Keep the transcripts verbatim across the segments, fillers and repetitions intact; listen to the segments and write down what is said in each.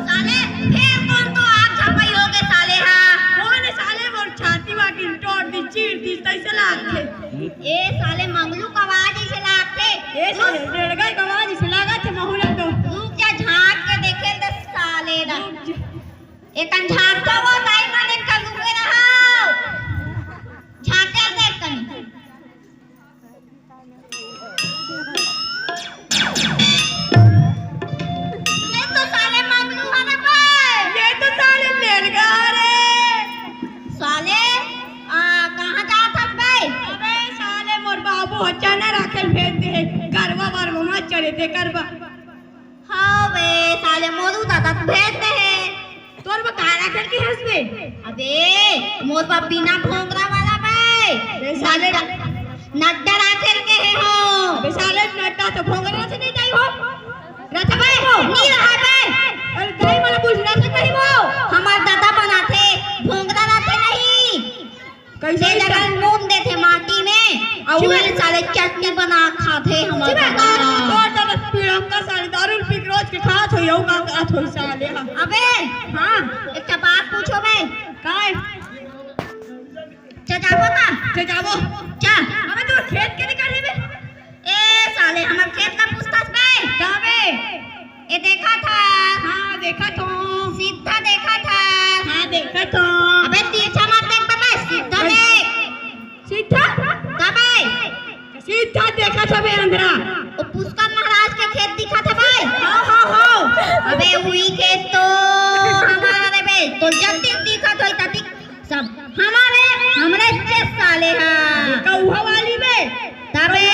साले, फेर कौन तो आग झपई हो गे साले हा। कौन साले मोर छाती मा टिंटोर दी, चीर दी, तैसे लागथे। ए साले मंगलू का आवाज इसे लागथे। ए साले रेड़गा का आवाज इसे लागथे महुला तो। रुक जा, झांक के देखे तो साले दा। एकन झांक तो वो ताई मन एकन रुके रहा। झांक के देख कनी। ये तो साले मंगलू हरे बे। ये तो साले लेड़गा रे। साले, आ, कहाँ जात हस बे? अबे साले मोर बाबू ह चना राखे ल भेज दे हे। गरवा वरवा मत चरे ते करबा। हाँ बे, साले मोरू दादा तो भेज दे हे। तोर बर का राखे ल के हस बे? अबे, मोर बर बिना भोंगरा वाला बे। बे साले नड्डा, नड्डा राखे ल के हे हो। अबे साले नड्डा तो भोंगरा से नहीं जाई हो। रथे बे, नहीं रहा बे। अरे दाई मला पूछ रहा था कहीं वो। हमार दादा बनाथे, भोंगरा रथे नहीं। कैसे ते जगह नून देथे माटी में, अउ छिपे। उहे साले चटनी बना खाथे हमर छिपे। दादा। तोर दादा पीड़म का साले दारू पी के रोज के खात होई, अउ का खात होई साले हा। अबे, हाँ। एक ठा बात पूछो बे। काय? चल जाबो ना। चल जाबो। चल। अबे तू खेत के निकल रे बे। ए साले, हमर खेत ला पूछथस बे? का बे? ए देखत हस? हाँ, देखत हूँ। सीधा देखत हस? हाँ, देखत हूँ। अबे तिरछा मत देख बे, सीधा देख। सीधा? का बे? सीधा देखत हस बे अंधरा। ओ पुष्कर महाराज के खेत दिखत हे बे? हाँ, हाँ, हाँ। अबे उही खेत तो हमार रे बे, तो जल्दी दिखत होई त दिख सब हमारे, हमरे के साले हा। कौहा वाली बे। तबे।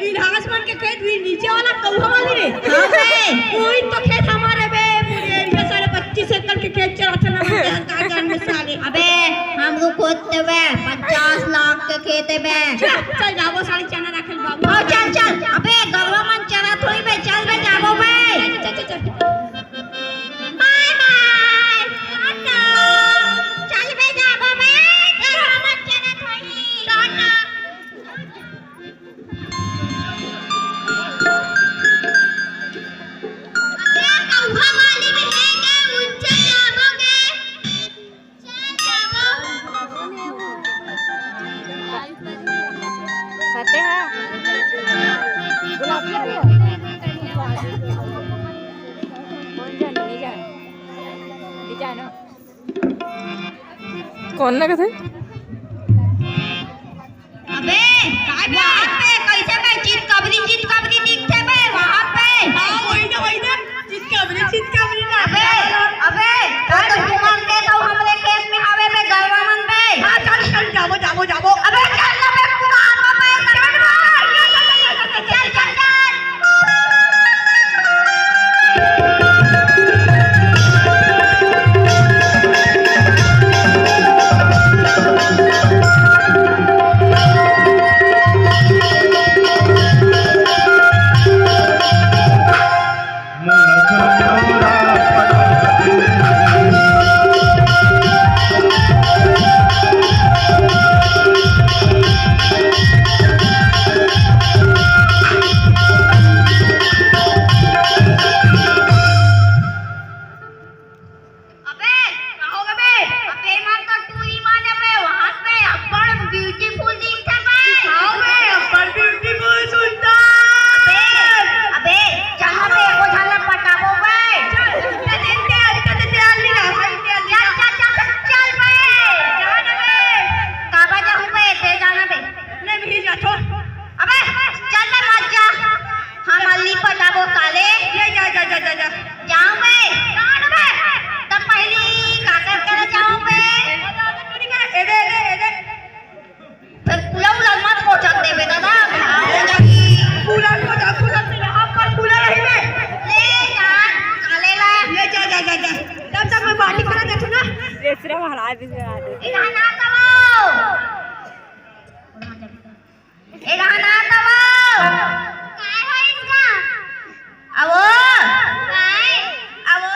इलाहाबाद के खेत भी नीचे वाला कौहा वाली रे। हाँ बे। वही तो खेत हमारे बे, पूरे एरिया सारे पच्चीस एकड़ के खेत चलाथे ना बे, का जान में साले। अबे, हम लोग खुद बे, पचास लाख के खेत हे बे। चल, चल जाबो साले चना राखे ल बाबू। हाँ, चल, चल। अबे, गरवा मन चना थोड़ी बे, चल बे, जाबो बे। चल, चल, चल, चल। बाय बाय, टाटा। चल बे जाबो बे, गरवा मन चना थोड़ी। टाटा। अबे, कौहा वाली में है के, उनसे जाबो के? खाते हैं। कौन ना कथे? अबे, काय बे? वहाँ पे कैसे बे चितकबरी, चितकबरी दिखथे बे वहाँ पे? हाँ, वही ना, वही ना। चितकबरी, चितकबरी ना। अबे, अबे, वो तो घुमन के तो हमरे खेत में हवे बे, गरवा मन बे। हाँ, चल, चल, जाबो, जाबो, जाबो। अबे, चल ना बे, पुरान हो बे, चल, चल, चल, चल। अबे, का हो गे बे? अबे, मन तो टूरी मान अबे, वहाँ पे अब्बड़ beautiful दिखथे बे। हाँ बे, अब्बड़ beautiful सुंदर। अबे, अबे, चल ना बे, एको झन ला पटाबो बे। चल, चल, चल, चल, चल, चल, चल, चल, चल, चल, चल बे। जा ना बे। काबर जाहूँ बे, ते जा ना बे। नहीं, मैं ही जाथों। अबे, चल बे, मत जा। हम अल्ली पटाबो साले। ले जा, जा, जा, जा, जा। जाऊं बे? जाऊं बे? तब पहली काकर करे जाऊं बे? ए दे, ए दे, ए दे। फिर पुला उला मत पहुंचन देबे दादा। पुला को जा, पुला से यहाँ पर पुला नहीं बे। ले जा, साले ला। ले जा, जा, जा, जा। तब तक मैं बाटी करा देथों ना। दूसरा महाराज भी सुना दे। इधर ना करो। ए, कहाँ ना तब? काय होइस गा? अवो। काय? अवो।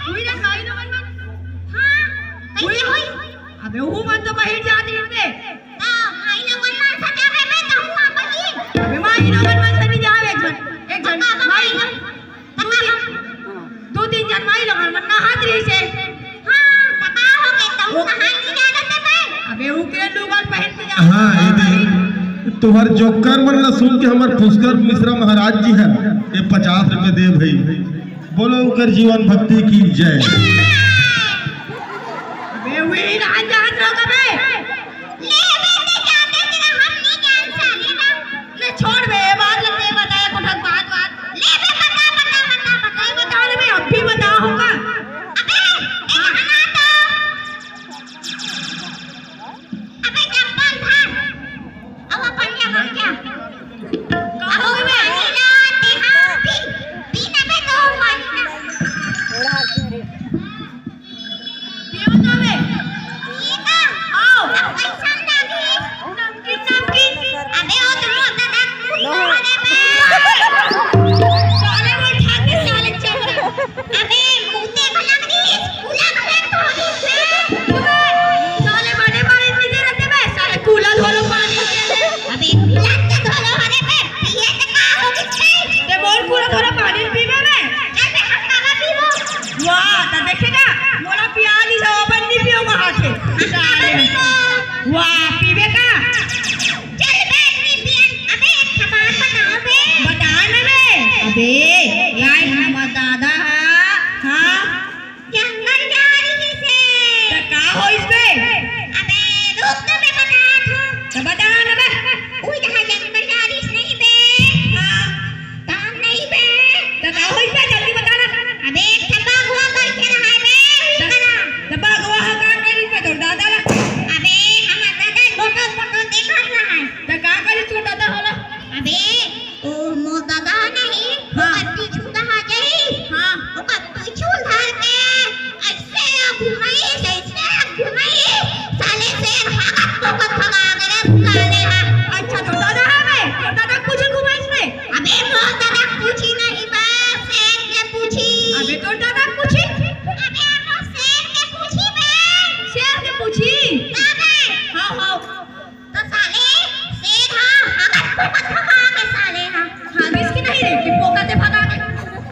हुई ना माई लोगन मन। हाँ, कैसे हुई? अबे, वो मन तो बहिर जात रहिन बे। हाँ, माई लोगन मन से क्या बे, मैं कहूँ, हाँ, बहिर। अबे, माई लोगन मन से नहीं जावे, एक झन, एक झन, माई लोगन। दू तीन, दू तीन झन माई लोगन मन नहात रहिसे। हाँ, त का हो गे, तहूँ नहाय नहीं जानत हे बे? अबे, वो के लुगल पहन के जा। हाँ, ये भी। तुहर जोकर मन ला सुन के हमर पुष्कर मिश्रा महाराज जी ह ये पचास रुपए दे भाई। बोलो उनकर जीवन भक्ति की जय। अबे, वही राज जात रहो बे। ले बे, ते जाते तेरा हम नहीं जान साले ना। ले छोड़ बे, ये बात लगते बताए कुठक बात बात। ले बे, बता, बता, बता, बता। नहीं बताओ ना बे, अब भी बताओ होगा। अबे, एक हना तो। अबे चप्पल धर। अब अपन जगह जा। कहो बे। पानी ला, ते हाँ, पी, पी ना बे तो पानी ना। पियो तो बे। पी ना। आओ। अब कैसन लागी? नमकीन, नमकीन। अबे ओ तो मोर दादा कुछ तो हरे बे। साले वो ठाके साले चल रहा। अबे, मुते भलक दिस, उलक भलक धो दिस बे। साले बड़े बड़े पीते रहते बे, साले कूला धोलो पानी के ले। अबे, कूला के धोलो, अरे बे, पिए त का हो गिस बे? ते मोर कूला धोलो पानी पीबे बे? चल बे, हम काला पीबो। वाह, त देखे ना, मोला पिया दी सब अपन नहीं पियो वहाँ से। हम काला पीबो। वाह, पीबे का? चल बे, नी पियन। अबे, एक ठा बात बताओ बे। बता ना बे। अबे, काय हमर दादा हा? हाँ? जंगल जा रहिसे। त का होइस बे? अबे, रुक तो मैं बतात हूँ। त बता ना बे। उई जहाँ जंगल जा रहिस नहीं बे। हाँ। काम नहीं बे। त का होइस बे? जल्दी बता ना। अबे, एक ठा बघवा बइठे रहा बे, उई त, करा। त बघवा हा का करिस बे तोर दादा ला? अबे, हमर दादा फोटो, फोटो देखत रहा। त का करिस तोर दादा हा ओला? अबे, ओ मोर दादा नहीं, हाँ। ओकर पीछू डहा जाई। हाँ। ओकर पीछू धर के ऐसे घुमाई, ऐसे घुमाई, साले शेर हाथ पकड़ भगा दे रे साले हा। अच्छा, तोर दादा हा बे? तोर दादा पूछी घुमाइस बे? अबे मोर दादा पूछी नहीं बे, शेर के पूछी। अबे तोर दादा पूछी? अबे मोर शेर के पूछी बे। शेर के पूछी? का बे? हाँ, हाँ। त साले शेर हा हागत पोकत भगा गे साले हा। हागिस कि नहीं रे कि पोकत भगा गे?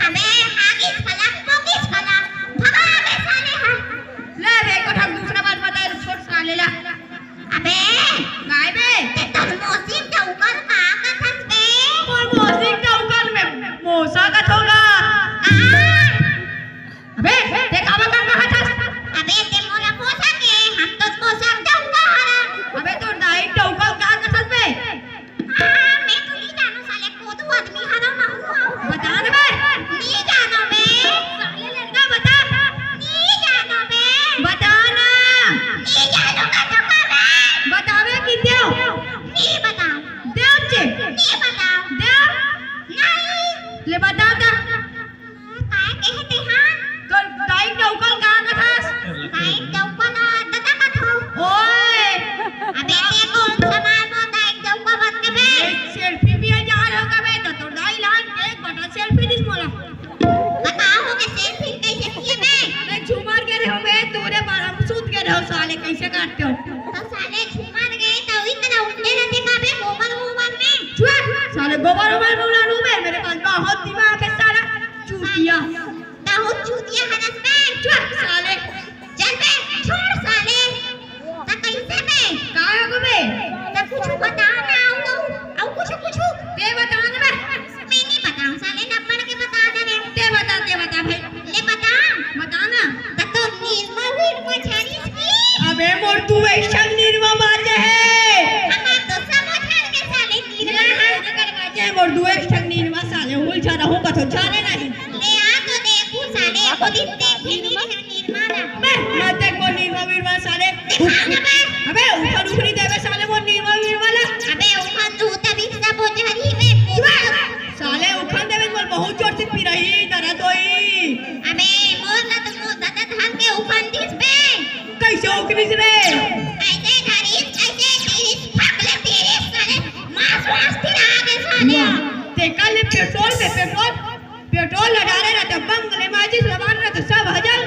अबे हागिस घला पोकिस घला भगा गे साले हा। ले बे, कोठा दूसरा बात बताए छोड़ साले ला। अबे काय बे? ते तोर मौसी के उकर का कथस बे? मोर मौसी के उकर में मोसा कथों गा। आ? अबे, ते काबर का कहत हस? अबे, ते मोला मोसा के, हम तो मोसा डौका हरन। अबे, तोर दाई डौका का कथस बे? हाँ, मैं तो नहीं जानों साले, कोदू आदमी हरन ना हुआ। बता ना बे। नहीं जानों बे। साले लड़का बता। नहीं जानों बे। बता ना। नहीं जानों का तो का बे। बतावे कि देव? नहीं बताओं। देव चे? नहीं बताओं। देव? नहीं। ले बता ता। काय कहे ते हा? तोर दाई डौका ल का कथस? दाई डौका ल ददा कथों। ओए! अबे ते कोन समाज म दाई डौका बन गे बे? ए, सेल्फी पिए जा रहे हो कबे तो तोर दाई लान के एक बटा सेल्फी दिस मोला। बताओ हो के सेल्फी कैसे पिए बे? अबे झूमर गे रहे हो बे, तोरे बारा में सूत गे रहे हो साले, कैसे काटते हो? तो साले झूमर गे तो इतना उठे रहते का बे गोबर वोबर में? चुप! साले गोबर वोबर में उड़ा लूं बे, मेरे पास बहुत दिमाग है साला। चूतिया। बहुत चूतिया हरस बे। चुप साले। चल बे, छोड़ साले। त कैसे बे? का हो बे? त कुछ बता ना, अउ, अउ कुछ, कुछ। ते बता ना बे। मैं नहीं बताऊं साले, न पढ़ के बता दे बे। ते बता, ते बता भाई। ले बता। बता ना। त तो निरमा विरमा छानिस की? अबे मोर दू एक ठन निरमा बाचे हे। हमार तो समझ हर के साले निरमा हे। जेकर बाचे हे मोर दू एक ठन निरमा साले, हुल झरा हूँ कथो झरे नहीं। ले आ तो देखू साले, एको दिन देखे नहीं हे निरमा ला। बे, ना देख वो निरमा विरमा साले। दिखा ना बे। अबे, उखन उखनी देबे साले वो निरमा विरमा ला। अबे, उखन तू तभी सब झरी बे। साले उखन देबे मोर बहुत जोर से पिराही, दरद होई। अबे, मोर ला तो मोर ददा धर के उखन दिस बे। कैसे उखनिस रे? ऐसे धरिस, ऐसे तिरिस, फक ले तिरिस, साले, मांस वास तिरा गे साले। वाह, तेकर ले पेट्रोल में पेट्रोल, पेट्रोल ला डारे रहते, बंग ले माचिस ला मारे रहते, सब हजम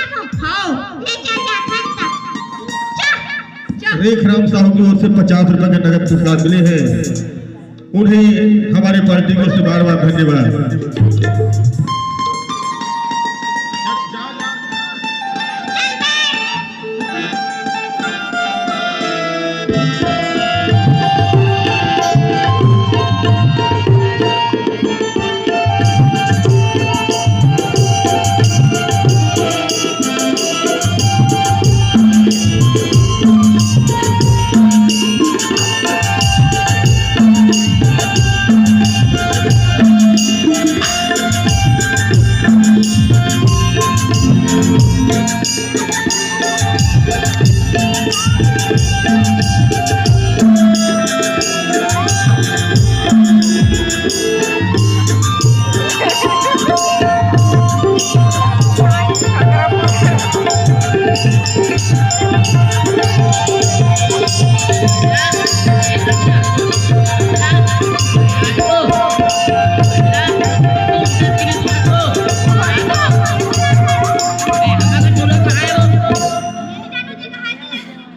हव, ले चल जाथन त। चल, चल। रेखराम साहू की ओर से पचास रुपए के नगद पुरस्कार मिले हैं। उन्हें हमारे पार्टी की ओर से बार बार धन्यवाद।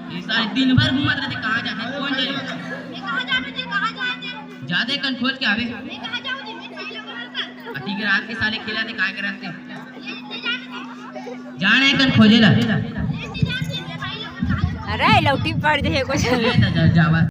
ये सारे दिन भर घूमत रहते, कहाँ जाते, कौन जाए? मैं कहाँ जानू जी, कहाँ जाए थे? जाते कन खोज के आवे। मैं कहाँ जाऊँ जी, मैं भाई लोग के साथ। अति के रात के साले खेला थे, काय करत थे? ये ले जाने दे। जाने कन खोजे ला। ये ले जाने दे, मैं भाई लोग के साथ। अरे, लौटी पड़ जाए कुछ। ले जा, जा, जावा।